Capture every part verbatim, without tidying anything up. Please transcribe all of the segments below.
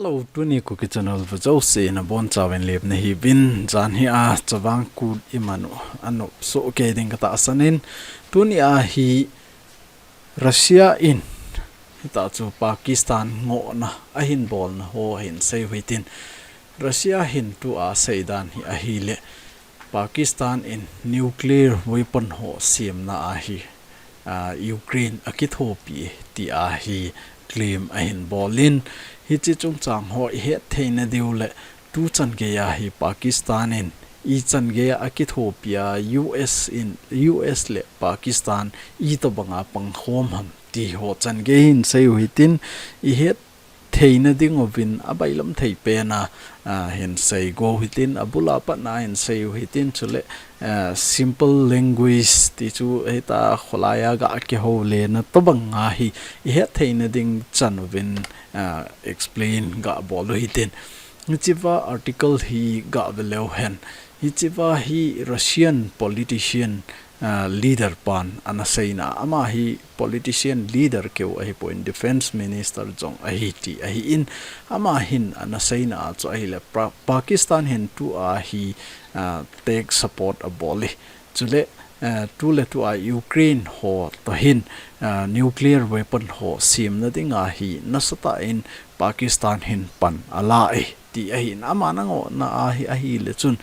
Hello, tuni Kuki Channel vajousen abonchauvin lemna hiuvin, jan hi a Chavang Kut imanu anop soh kei ding katahsan in, tuni a hi Russia in hitachu Pakistan ngohna ahin bolna ho hin seiu hitin, Russia hin tua seidan hi ahile, Pakistan in nuclear weapon ho semna ahi, a, Ukraine akithopi tia hi claim ahin bolin, hiche chungchang ho ihet theina diu le, tuchan geiya hi Pakistan in ichan geiya akithopi a, U S in, U S le Pakistan itobanga pangkhom ham ti ho chan gei hin seiu hitin, ihet theina dinguvin abailam thei pena, a, hin seigo hitin, abula patna hin seiu hitin, chule, a, simple language tichu hita kholaiya ga kihou lena tobanga hi ihet theina ding chan uvin, a, explain gabol u hitin. Hichea article hi gave leu hen, hichea hi Russian politician, a, leader pan ana seina, ama hi politician leader keu ahipon, defense minister jong ahi ti ahin, ama hin ana seina chu ahile, Pa-, Pakistan hin tua hi, a, tech support abol e. Chule, a, tuletua Ukraine ho toh hin, a, nuclear weapon ho semna dinga hi nasatah in Pakistan hin pan ala e ti ahin, ama nangohna ahi, ahile chun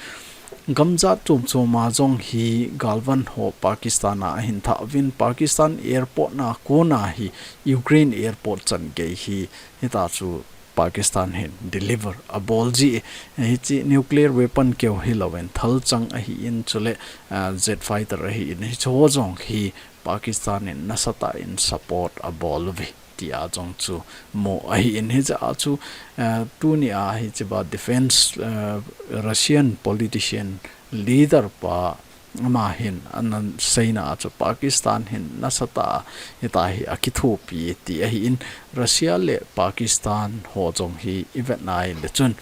gamjat chom choma jong hi galvan ho Pakistan a ahin thauvin, Pakistan airport na kona hi Ukraine airport chan gei hi hitachu Pakistan hin deliver abol ji e. Hiche nuclear weapon keu hilouvin thalchang ahin, chule, a, jet fighter ahin, hicheho jong hi Pakistan in nasatah in support abol uve tia jong chu mu ahin, hichea chu, a, tuni a hichea defense, a, Russian politician leader pa ama hin ana seina chu Pakistan hin nasatah a hita hi akithopi ti ahin, Russia le Pakistan ho jong hi ivet nai le chun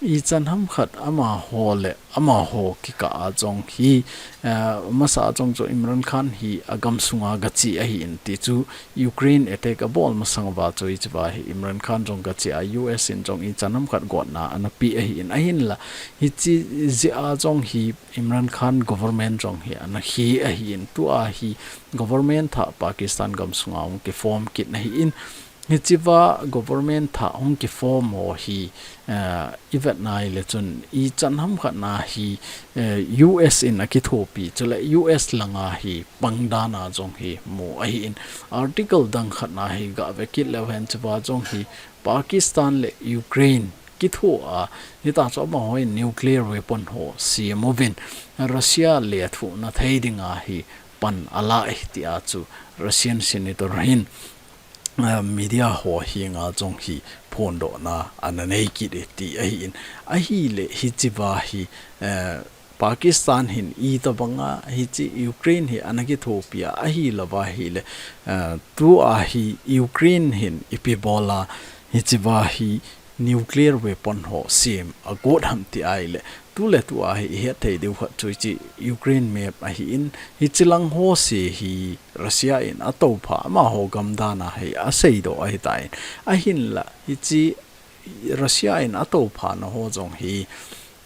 ichan hamkhat amaho le amaho kikah a jong hi, eh, masa a jong chu Imran Khan hi agam sunga gache ahin, tichu Ukraine attack abol masang uva chu hichea hi Imran Khan jong gache a, U S in jong ichan hamkhat gotna ana pe ahin, ahinla hiche jeh a jong hi Imran Khan government jong hi ana khe ahin, tua hi government thah Pakistan gam sunga hung kiform kit na ahin, hichea government thah hung kiform ho hi, eh, ivet nai le chun ichan hamkhat na hi, eh, U S in akithopi, chule U S langa hi pangdan a jong hi mu ahin, article dang khat na hi gave kit leu hen, chea jong hi Pakistan le Ukraine kitho a, hitachu amaho in nuclear weapon ho sem uvin, Russia lethuhna thei dinga hi pan ala e tia chu Russian senator hin, eh, media ho henga jong hi phondohna ana nei kit e ti ahin, ahile hichea hi, eh, Pakistan hin itobanga hiche Ukraine hi ana kithopi a, ahilouva ahile, eh, tua hi Ukraine hin ipi bol a, hichea hi nuclear weapon ho sem agot ham ti ahile, tuletua hi ihet thei diu khat chu hiche Ukraine map ahin, hiche lang ho se hi Russia in atoupha, amaho gamdan a hi aseidoh ahitan, ahinla hiche Russia in atoupha na ho jong hi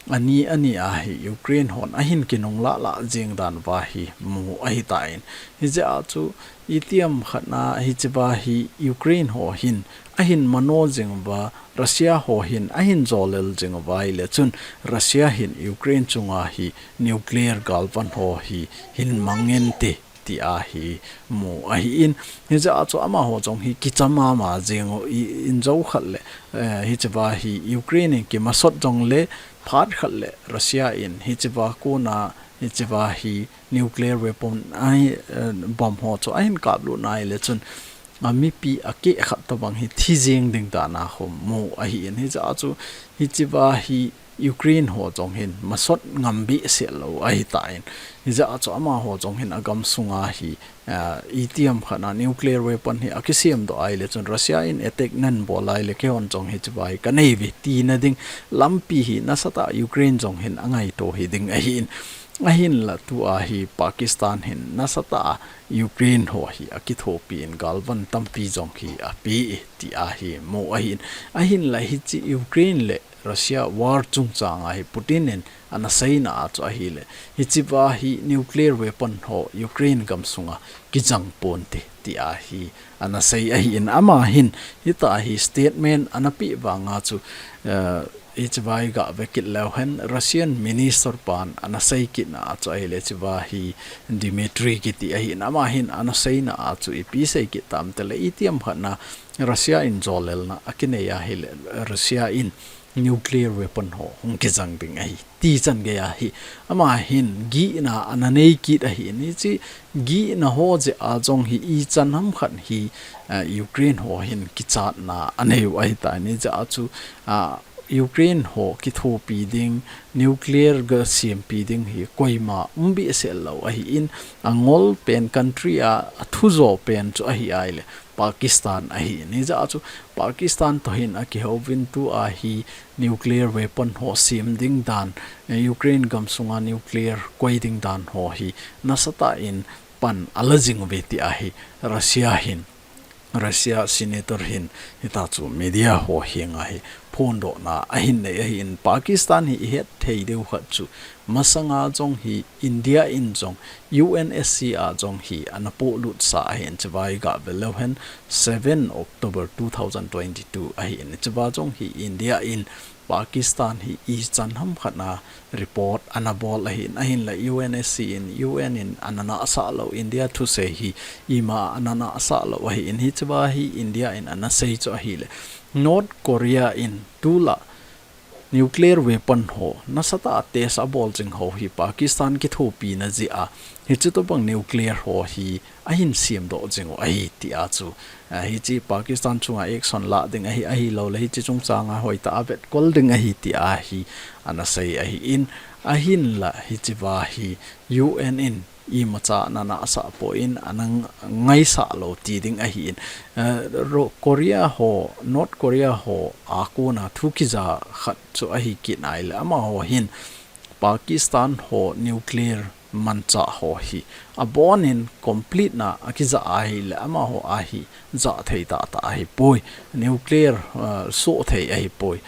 ani ani a hi Ukraine hon ahin kinung lah lah jeng dan uva hi mu ahitan, hijeh a chu itiham khat na hichea hi Ukraine ho hin ahin mano jing uva, Russia ho hin ahin jolel jing uva ahile chun Russia hin Ukraine chunga hi nuclear galvan ho hi hin mang inte tia hi mu ahin, hijeh a chu amaho jong hi kicha mama jeng u, i, in jou khat le, eh, hichea hi Ukraine in kimasot jongle phat khat le Russia in hichea kona hichea hi nuclear weapon ahi, eh, bomb ho chu ahin kaplut nai le chun, a mipi akeh khat tobang hi thi jeng ding dan a khu mu ahin, hijeh a chu hichea hi Ukraine ho jong hin masot ngam behseh lou ahitan, hijeh a chu amaho jong hin agam sunga hi, ah, itiham khat na nuclear weapon hi akisemdoh ahile chun Russia in attack nabol ahile keihon jong hichea hi kanei uve tina ding lampi hi nasatah Ukraine jong hin angaito hiding ahin, Ahinla tua hi Pakistan hin nasatah a Ukraine ho hi akithopi in galvan tampi jong hi ape e ti ahi mu ahin. Ahinla hiche Ukraine le Russia war chungchang a hi Putin in ana seina a chu ahile, hiche va hi nuclear weapon ho Ukraine gamsunga kijang ponte ti ahi ana sei ahin. Ama hin hitia hi statement ana pe vanga chu, eh, hiche va hi gave kit leu hen Russian minister pan ana sei kitna a chu ahile, hiche va hi Dmitry kiti ahin, ama hin ana seina a chu ipi sei kit tam tile, itiham khatna Russia in jolelna akinei ahile, Russia in nuclear weapon ho hung kijang ding ahi ti chan gei ahi. Ama hin gihna ana nei kit ahin, hiche gihna ho jeh a jong hi ichan ham khat hi, eh, Ukraine ho hin kichatna anei u ahitai. Hijeh a chu, ah, Ukraine ho kithopi ding, nuclear ga sempi ding hi koima um behseh lou ahin, angol pen country a, athujo pen chu ahi ahile Pakistan ahin. Hijeh a chu Pakistan toh hin akihouvin tua hi nuclear weapon ho sem ding dan, eh, Ukraine gamsunga nuclear koi ding dan ho hi nasatah in pan ala jing uve ti ahi Russia hin. Russia senator hin hitia chu media ho henga hi phondohna ahin nei ahin. Pakistan hi ihet thei diu khat chu masanga jong hi India in jong U N S C a jong hi ana polut sa ahin, hiche va hi gave leu hen seven October two thousand twenty-two ahin. Hiche va jong hi India in Pakistan hi ichan ham khatna report ana bol ahin, ahinla U N S C in, U N in ana nahsah lou, India thusei hi ima ana nahsah lou ahin, hiche va hi India in ana sei chu ahile, North Korea in tulai nuclear weapon ho nasatah a test abol jing ho hi Pakistan kithopina jeh a, hiche tobang nuclear ho hi ahin semdoh jing u ahi tia chu, ah, hiche Pakistan chunga action la ding ahi, ahilouleh hiche chungchanga hoitah a vetkol ding ahi tia hi ana sei ahin, ahinla hiche va hi U N in imacha ana nahsah poi, ana ngaisah lou ti ding ahin. Eh, Ro-, Korea ho, North Korea ho a kona thu kija khat chu ahi kit ahile, amaho hin Pakistan ho nuclear manchah ho hi abonin complete na akija ahile, amaho a hi jah thei tahtah ahipoi, nuclear, eh, soh thei ahipoi,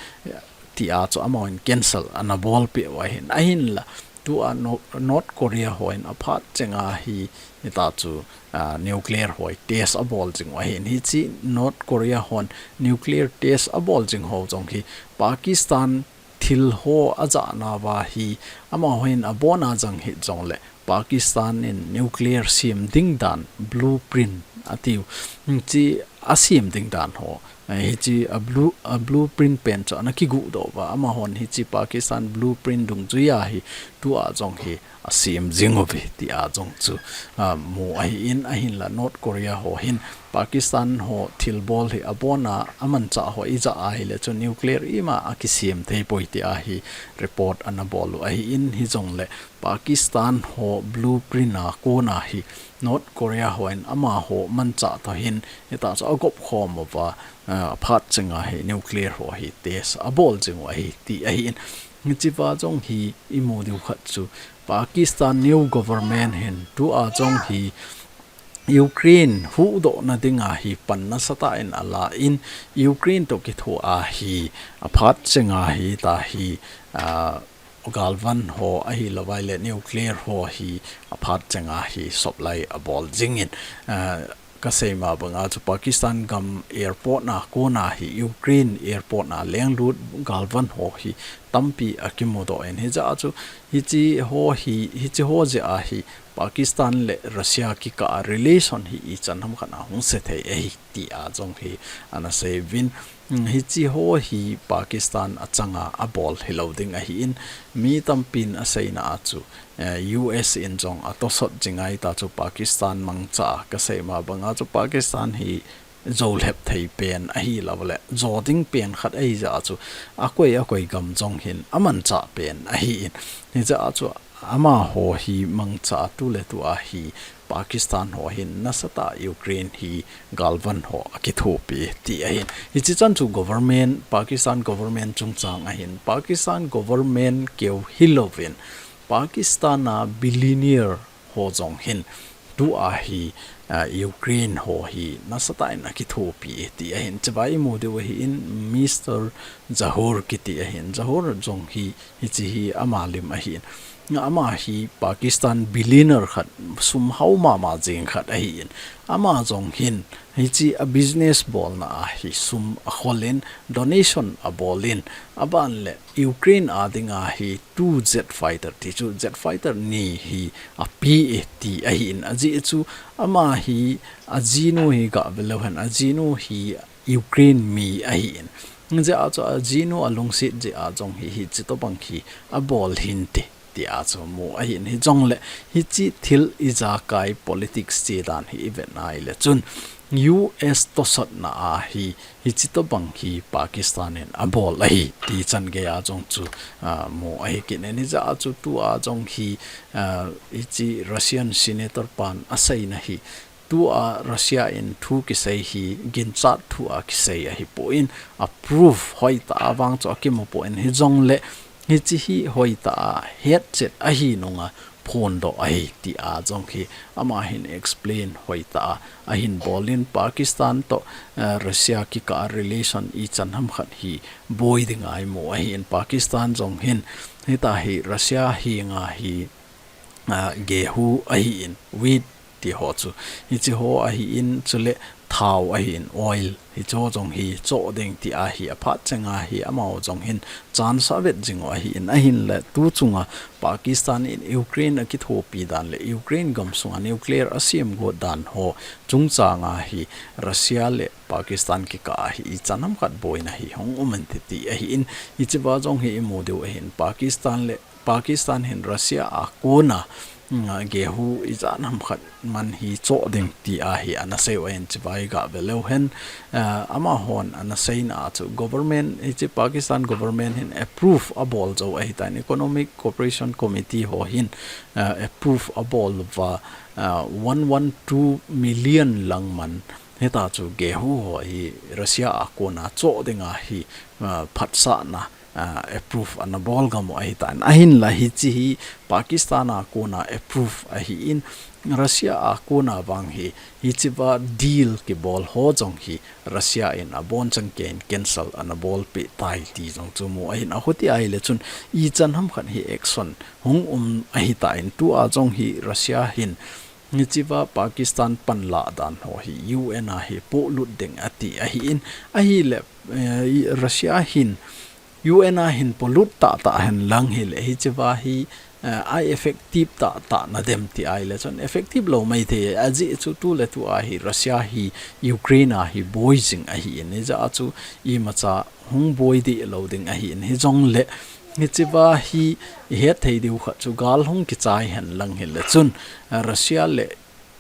tia chu amahon cancel ana bolpeh u ahin. Ahinla tua No-, North Korea hon aphat chenga hi, hitia chu, ah, nuclear ho hi test abol jing u ahin. Hiche North Korea hon nuclear test abol jing ho jong hi Pakistan thil ho ajah nauva hi, amahon abona jong hih jongle Pakistan in nuclear sem ding dan blueprint atiu, hiche asem ding dan ho, eh, hiche a blue, a blueprint pen chu ana kiguhdoh uva, amahon hiche Pakistan blueprint dungjuia hi tua jong hi asem jing uve tia jong chu, ah, mu ahin, ahinla North Korea ho hin Pakistan ho thilbol hi abona amanchah ho ijah ahile chu nuclear ima akisem theipoi tia hi report ana bol u ahin, hijongle Pakistan ho blueprint a kona hi North Korea hon amaho manchah toh hin hitia chu agop khom uva, ah, aphat chenga hi nuclear ho hi test abol jing u ahi ti ahin. Hiche va jong hi imu diu khat chu Pakistan new government hin tua jong hi Ukraine huhdohna dinga hi pan nasatah in ala in, Ukraine toh kithoa hi aphat chenga hitia hi, ah, galvan ho ahilouvai le nuclear ho hi aphat chenga hi supply abol jingin, ah, kasei ma banga chu Pakistan gam airport na kona hi Ukraine airport na lenglut galvan ho hi tampi akimudoh in, hijeh a chu hiche ho hi, hiche ho jeh a hi Pakistan le Russia kikah a relation hi ichan ham khat a hung se thei ahi tia jong hi ana sei uvin. Hmm, hiche ho hi Pakistan achanga abol hilou ding ahin, mi tampin aseina a chu, eh, U S in jong atosot jing ahitai chu Pakistan mangcha a, kasei ma banga chu Pakistan hi jolhep thei pen ahilouleh, jo ding pen khat ahijeh a chu akoi akoi gam jong hin amanchah pen ahin. Hijeh a chu amaho hi mangcha a tuletua hi Pakistan ho hin nasatah a Ukraine hi galvan ho akithopi ti ahin. Hiche chan chu government, Pakistan government chungchang ahin, Pakistan government keu hilouvin Pakistan a billionaire ho jong hin tua hi, ah, Ukraine ho hi nasatah in akithopi e ti ahin. Chevai imu diu ahin, Mister Zahoor kiti ahin. Zahoor jong hi, hiche hi ama lim ahin. Ama hi Pakistan billionaire khat, sum hao mama jeng khat ahin. Ama jong hin, hiche a business bolna a hi sum akhol in, donation abol in, aban le Ukraine a dinga hi two jet fighter ti chu, jet fighter ni hi ape e ti ahin. Ajeh chu ama hi, ajinu hi gah ve leu hen, ajinu hi Ukraine mi ahin. Hijeh a chu ajinu alungset jeh a jong hi, hiche tobang hi abol hinte ti a chu mu ahin. Hijongle hiche thil ijakai politics che dan hi ivet nai le chun U S tosotna a hi, hiche tobang hi Pakistan in abol ahi ti chan gei a jong chu, ah, mu ahi kit in. Hijeh a chu tua jong hi, ah, hiche Russian senator pan aseina hi, tua Russia in thu kisei hi ginchat thu a kisei ahipon, a proof hoitah a vang chu akimu pon, hijongle hiche hi hoitah a hetchet ahi nunga phondoh ahi ti a jong hi ama hin explain hoitah a ahin bol in. Pakistan toh, eh, Russia kikah a relation ichan ham khat hi boi ding a imu ahin. Pakistan jong hin hitia hi Russia henga hi, ah, gehu ahin, wheat ti ho chu, hiche ho ahin, chule thao ahin, oil, hiche ho jong hi choh ding ti a hi, aphat chenga hi amaho jong hin chance avet jing u ahin. Ahinle tu chunga Pakistan in Ukraine akithopi dan le Ukraine gamsunga nuclear asem got dan ho chungchanga hi Russia le Pakistan kikah a hi ichan ham khat boina hi hung um inte ti ahin. Hichea jong hi imu diu ahin, Pakistan le Pakistan hin Russia a kona, mm, gehu ijat ham khat man hi choh ding ti a hi ana sei u ahin. Chevai gah ve leu hen, ah, amahon ana seina a chu government, hiche Pakistan government hin approve abol jou ahitan, Economic Cooperation Committee ho hin, ah, approve abol uva, ah, one one two million lang man hitia chu gehu ho hi Russia a kona choh dinga hi, ah, phatsahna, ah, approve ana bol gam u ahitan. Ahinla hiche hi Pakistan a kona approve ahin, Russia a kona vang hi, hichea deal kibol ho jong hi Russia in abonchan keiyin cancel ana bolpeh tai ti jong chu mu ahin. Ahuti ahile chun ichan ham khat hi action hung um ahitan, tua jong hi Russia hin hichea Pakistan panlah dan ho hi U N a hi polut ding ati ahin. Ahile, eh, Russia hin U N a hin polut tahtah hen lang hile hichea hi, eh, a effective tahtah nadem ti ahile chun effective lou maithei, ajeh chu tuletua hi Russia hi Ukraine a hi boi jing ahin. Hijeh a chu imacha hung boi deh lou ding ahin. Hijongle hichea hi ihet thei diu khat chu gal hung kichai hen lang hile chun, eh, Russia le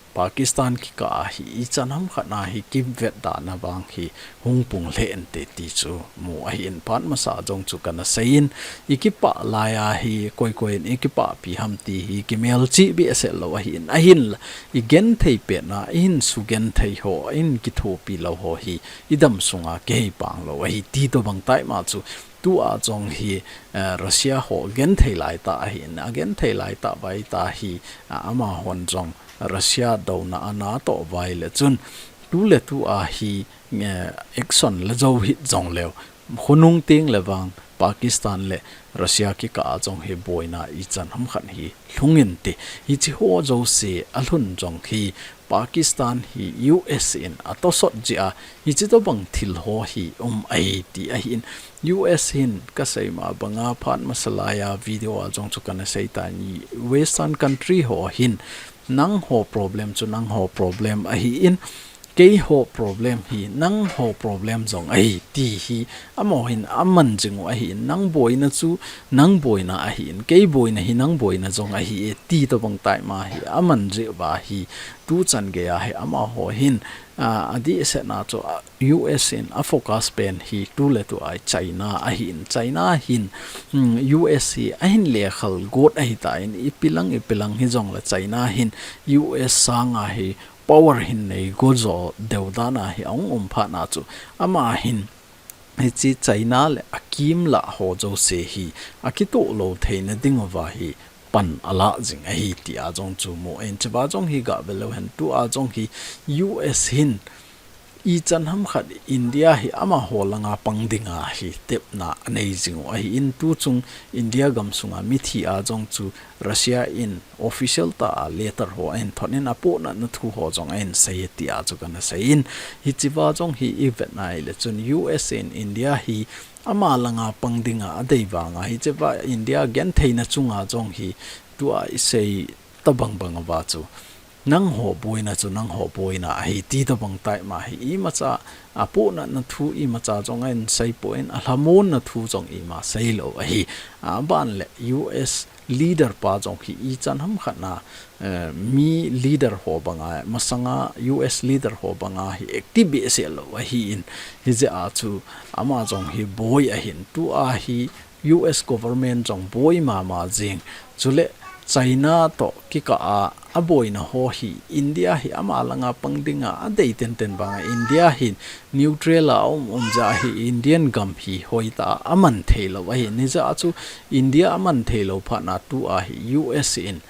Pakistan kikah a hi ichan ham khat a hi kivetdana vang hi hung pung lheh inte ti chu mu ahin. Phat masa jong chu kana seiyin, ikipah laiya hi koi koi in ikipahpi ham ti hi kimelchih behseh lou ahin. Ahinla igenthei petna, ihin sugenthei ho, ihin kithopi lou ho hi idam sunga kihei pang lou ahi ti tobang taima chu tua jong hi, eh, Russia ho genthei laitah ahin, agenthei laitah uva ahita hi, ah, amahon jong Russia douna ana toh uva ahile chun tuletua hi, eh, action la jou hih jongleu, khonung tengle vang Pakistan le Russia kikah a jong hi boina ichan ham khat hi lhung inte. Hiche ho jouse alhun jong hi Pakistan hi U S in atosot jeh a hiche tobang thil ho hi um ahi ti ahin. U S hin kaseima banga phat masa laiya video a jong chu kana seitan, Western country ho hin nangho problem chu nangho problem ahin, keiho problem hi nangho problem jong ahi ti hi amaho hin aman jing u ahin. Nang boina chu nang boina ahin, kei boina hi nang boina jong ahi e ti tobang taima hi aman jeh uva hi tuchan geiya hi amaho hin, ah, adehsetna chu, ah, U S in afocus pen hi tuletua hi China ahin. China hin, mm, U S hi ahin lekhal got ahitan, ipi lang ipi lang hijongle China hin U S sanga hi power hin neigo jo deu dana hi ahung um phatna chu, ama hin hiche China le akimlah ho jouse hi akitoh lou theina dinguva hi pan ala jing ahi ti a jong chu mu in, chiva jong hi ga ve leu hen, tu a jong hi U S hin ichan ham khat India hi amaho langa pang dinga hi tepna anei jing u ahi in, tu chung India gam sunga mithi a jong chu Russia in official tah a letter ho ahin thot in, apohnatna thu ho jong ahin sei ti a chu kana sei in, hichiva jong hi i vet na ile chun U S in India hi ama langa pang dinga adei vanga, hichiva India gentheina chunga jong hi tua i sei tabang bang uva chu nangho boina chu nangho boina ahi ti tabang tai ma hi, imacha apohnatna thu imacha jong ahin sei poi in, alhamonna thu jong ima sei lou ahi. Aban le U S leader pa jong hi ichan ham khat na, eh, mi leader ho banga, masanga U S leader ho banga hi active behseh lou ahi in, hijeh a chu ama jong hi boi ahin, tu a hi U S government jong boi mama jing. Chule China toh kikah a, aboina ho hi India hi ama langa pang dinga adei tenten vanga, India hi neutral a um um jeh a hi Indian gam hi hoitah a aman thei lou ahi. Hijeh a chu India aman thei lou phat na tu a hi U S in,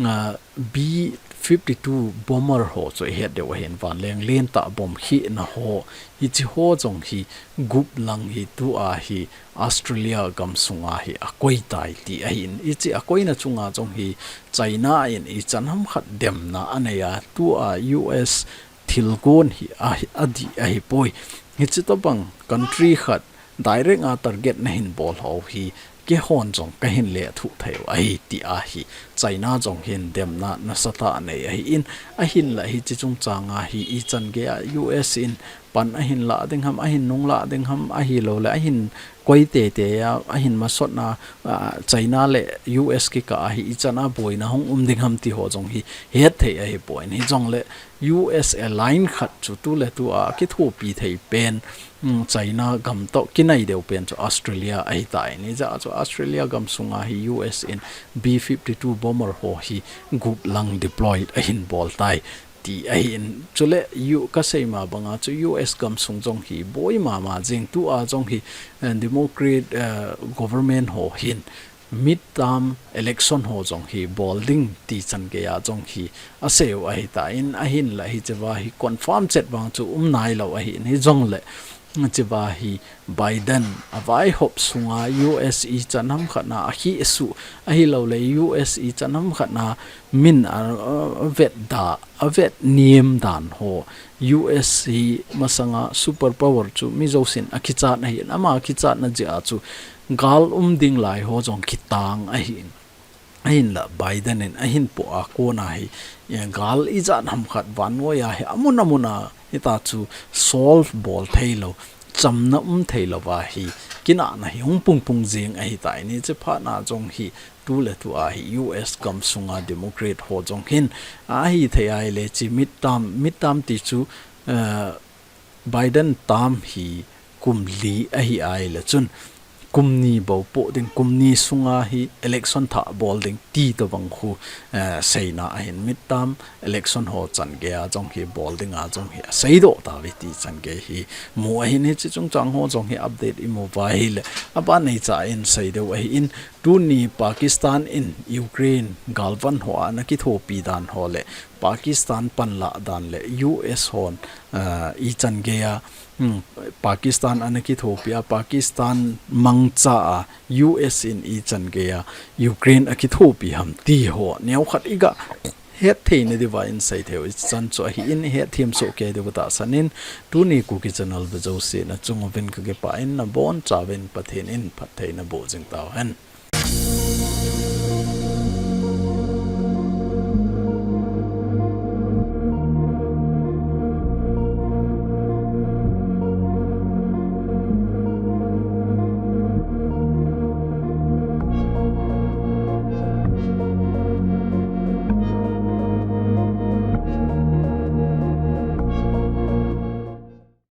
ah, B fifty-two bomber ho chu i het diu ahin, vanleng lentah bomb khehna ho, hichi ho jong hi gup lang hi tu a hi Australia gam sunga hi akoi tai ti ahin, hichi akoina chunga jong hi China in ichan ham khat demna anei a, tu a U S thilgon hi a, adih ahi poi. Hichi tabang country khat direct a target na hin bol ho hi, keihon jong kahin lethuh thei u ahi ti a hi China jong hin demna nasatah anei ahi in, ahinla hichi chungchang a hi ichan gei a U S in pan ahin lah ding ham, ahin nung lah ding ham, ahilou le ahin koi teitei a, ahin masotna, ah, China le U S kikah a hi ichan a boina hung um ding ham ti ho jong hi het thei ahi poi in, hijongle U S align khat chu tu le tu a kithopi thei pen, um, China gam toh kinai deu pen chu Australia ahi tai. Hijeh a chu Australia gam sunga hi U S in B fifty-two bomber ho hi gup lang deploy ahin bol tai ti ahi in. Chule U, kasei ma banga chu U S gam sung jong hi boi mama jing, tu a jong hi, eh, Democrat, eh, government ho hin midterm election ho jong hi bol ding ti chan gei a jong hi asei u ahi tai in, ahinla hichiva hi confirm chet vang chu um nai lou ahi in, hijongle hichiva hi Biden avaihop sunga U S ichan ham khat na akhehsuh, ahilou le U S ichan ham khat na min a, a, avet da, avet niam dan ho, U S hi masanga super power chu mi jousen akichat ahi in, ama kichatna jeh a chu gal um ding lai ho jong kitang ahi in. Ahinla Biden in ahin poh a kona hi, eh, gal ijat ham khat vannoi a hi amun amun a hita chu solve bol thei lou, chamna um thei lou va hi, kinahna hi hung pung pung jing ahi tai in, hichi phat na jong hi tu le tu a hi U S gam sunga Democrat ho jong hin ahithei a ile chi midterm, midterm ti chu, eh, Biden term hi kum li ahi a ile chun kum ni bou poh ding, kum ni sunga hi election thah bol ding ti tabang khu, eh, seina ahin, midterm election ho chan gei a jong hi bol dinga jong hi asei doh tauve ti chan gei hi mu ahin, hichi chungchang ho jong hi update imu va ahile, aban nei cha in sei diu ahi in, tuni Pakistan in Ukraine galvan ho a ana kithopi dan ho le Pakistan panlah dan le U S hon, ah, ichan gei a, hmm, Pakistan ana kithopi a, Pakistan mangcha a, U S in ichan gei a Ukraine akithopi ham ti ho neokhat iga hetthei na diuva in sei thei u ichan chu ahi in, hetthem soh kei diu katahsan in, tuni Kuki channel ve jouse nachung uvin kakipah in, nabonchauvin Pathen in phatthei naboh jing tauhen.